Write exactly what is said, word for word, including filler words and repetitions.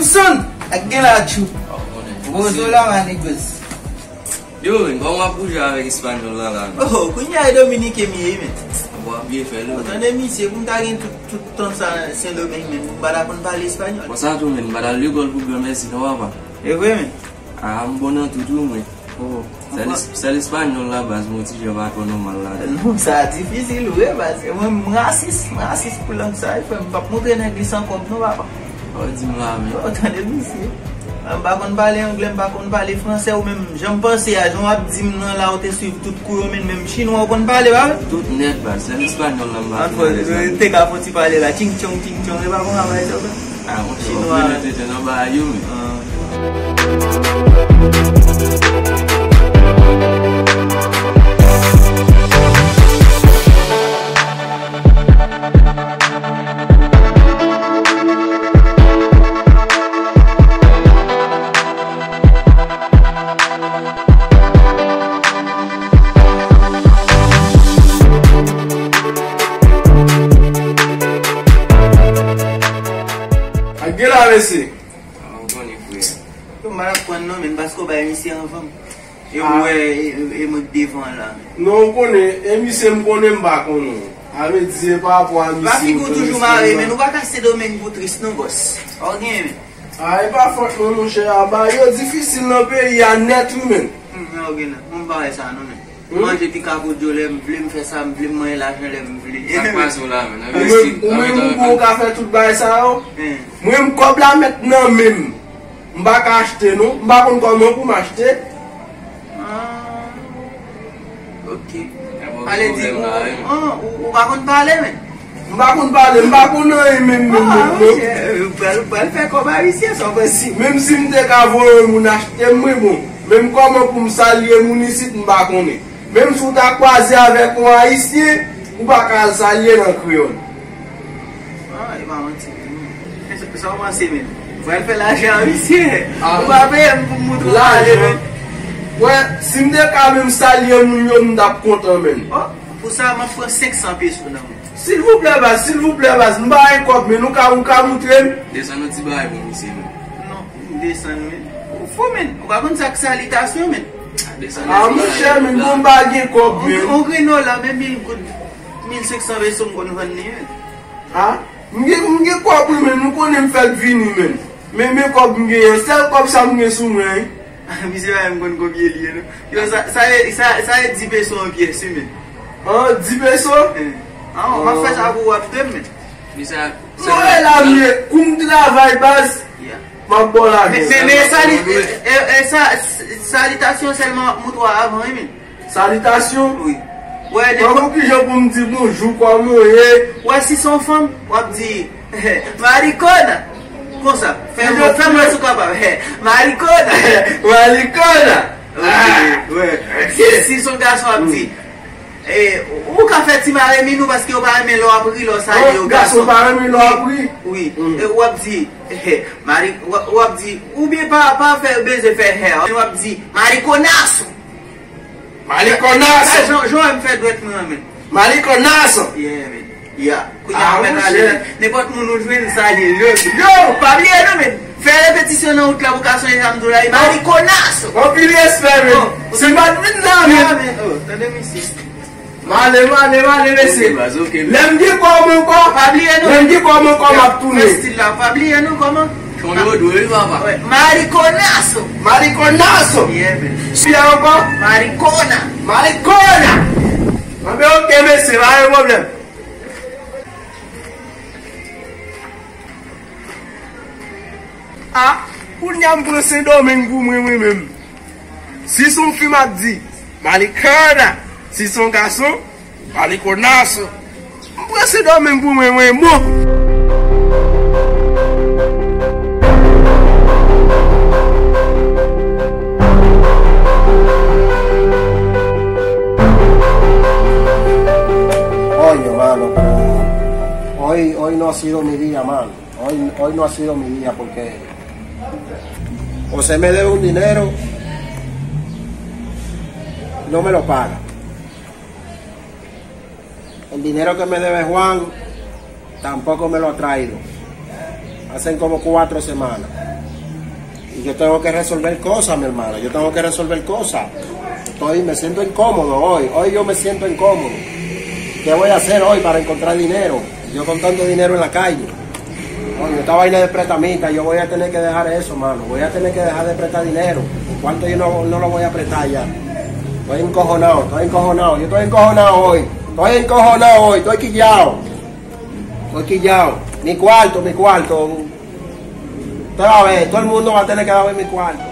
Son, ak gen la tchou. Bozo la, ma niggas. Yo, men, kòman w ap bouje avèk espanyòl la, la? Oh, kounye a e Dominiken m ye, men. W ap byen fè l, wi. Tande misye, pou m ta gen tout, tout tan sa Sendomeng, men, m pa ta konn pale espanyòl. Bon, sa tou, men, m pa ta lekòl pou granmèsi, non, papa. E vre, men. Ah, m bon nan tout, wi, mwen. Oh, sèl es-, sèl espanyòl la, baz, mwen ti jan pa twò nòmal la. Non, sa difisil, wi, baz. Mwen, m rasis, m rasis pou lang sa, wi, frè m. M p ap montre nèg li san kòb, non, papa. Ou di m la, men. Oh, tande misye. M pa konn pale anglè, m pa konn pale fransè, ou menm, jan m panse a, jan w ap di m nan la, ou te swiv tout kou yo, men menm chinwa ou konn pale, pa vre? Tout nèt, baz. Sèl espanyòl la, m pa konn pale sa. Te ka fon ti pale la, ching chong, ching chong, e pa konn pale sa, baz. Ah, monchè, w ap mete tèt nan bagay yo, men. Ak gen la, mesye. Ah, ou konnen, frè. Yo, m pa t ap pran non, men, paske w bay misye anvan m. E ou wè, e, e, e mwen k devan la, men. Non, ou konnen, e misye m konnen m pa konnen w. A vle di, se pa rapò a misye. Pa figi w toujou mare, men, ou pa ka Sendomeng pou tris, non, bòs. Pa w genyen, men. Ah, e pa fòt mwen, monchè, a ba yo difisil nan peyi a nèt, wi, men. Hmm, men, ok, non. Mwen m pa wè sa, non, men. Hmm? Manje pika pou djo lè m vle, m fè sa m vle, m manyen lajan lè m vle. Sa k pase w la, men? Ou menm, ou menm, ou bon, ou ka fè tout bagay sa yo? Hmm. Mwen, m kòb la mèt nan men m. M pa ka achte, non. M pa konn kòman pou m achte. Ah. Ok. Pale di, ou, ou, ou pa konn pale, men. M pa konn pale, m pa konn anyen menm, menm, menm, non. Ah, monchè, ou pral, ou pral fè kòb ayisyen, sa w panse? Menm si m te ka voye yon moun achte m, mwen bon. Menm kòman pou m salye moun isit, m pa konnen. Menm si w ta kwaze avèk yon ayisyen, ou pa ka al salye l an kreyòl. Ah, e pa manti. Sa, sa w panse, men? Ou pral fè lajan, wi, mesye. Ah. Ou pa peye m pou m moutre w pale, men. Wè, si m te ka menm salye moun yo, m t ap kontan, men. Oh, pou sa, m ap pran senk san peso nan men w. Silvouplè, baz, silvouplè, baz, m pa gen kòb, men ou ka, ou ka moutre m? Desann yon ti bagay pou misye, men. Non, m desann, men. Ou fou, men. Ou pa konn sa k salitasyon, men. Ah, desann yon ti bagay. Ah, monchè, men, bon, m pa gen kòb, men. On, on granola, men mil goud, mil senk san peso m konn vann li, men. Ah? M gen, m gen kòb wi, men nou konnen m fèk vini, men. Men, men kòb m genyen, sèl kòb sa m gen sou mwen, wi. Misye pa menm konn konbyen li ye, non. Yo, sa, sa ye, sa, sa ye dis peso yon pyès, wi, men. Ah, dis peso? Eh. Ah, m ap fè sa pou w ap fè m, men. Misye, non, e la m ye, kou m travay, baz. Yeah. M ap ba w lajan. Men, men, men, sali-, e, e, e, sa, salitasyon sèlman, m ap moutre w avan, wi, men. Salitasyon. Wi. Wè, nenpòt. Kòman, kijan pou m di bonjou, kòman w ye? Wè, si se yon fanm, w ap di, maricona. Konsa. Fè m, fè m wè si w kapab. Maricona. Maricona. Ok, ah, wè. Si, si se yon gason, w ap di, e, ou ka fè ti maremino paske yo pa renmen lè w ap ri, lè w salye yon gason. Gason pa renmen lè w ap ri. Wi. Mm. E w ap di, mari-, w ap, w ap di, oubyen pa, pa fè, bezwen fè hair. W ap di, mariconazo. Malikonas! Sa, jan, jan w fè dwèt mwen an, men. Malikonas! Yeah, men. Yeah. Kounye a, ah, mwen ale la. Nenpòt moun ou jwenn, salye l. Yo, yo, pa bliye non, men. Fè repetisyon nan wout la pou ka sonje sa m di w la. Malikonas! Anpil respè, men. Bon, si m pa t vin la, men. Yeah, men. Oh, tande misye. M ale, m ale, m ale, mesye. Ok, baz, ok. Lè m gen kòb ankò. Pa bliye non. Lè m gen kòb ankò, m ap tounen. Fè stil la, pa bliye non, kòman? Chonde w dwe, wi, papa. Wè, marikonaso. Marikonaso. Yeah, man. Sila ankò? Marikona. Marikona. Anben, ok, mesye, pa gen pwoblèm. A, kounye a m pran Sendomeng pou mwen, mwen menm. Si se yon fi m ap di, marikona. Si se yon gason, Balikonas! M pran Sendomeng pou mwen, mwen, bon! Coño, mano, pero hoy, hoy no ha sido mi día, mano. Hoy, hoy no ha sido mi día porque José me debe un dinero, no me lo paga. El dinero que me debe Juan tampoco me lo ha traído. Hacen como cuatro semanas. Yo tengo que resolver cosas, mi hermano. Yo tengo que resolver cosas. Estoy, me siento incómodo hoy. Hoy yo me siento incómodo. ¿Qué voy a hacer hoy para encontrar dinero? Yo contando dinero en la calle. Oye, esta vaina de prestamita, yo voy a tener que dejar eso, mano. Voy a tener que dejar de prestar dinero. ¿Cuánto yo no, no lo voy a prestar ya? Estoy encojonado, estoy encojonado. Yo estoy encojonado hoy. Estoy encojonado hoy, estoy quillado. Estoy quillado. Mi cuarto, mi cuarto. Usted va a ver, todo el mundo va a tener que darme mi cuarto.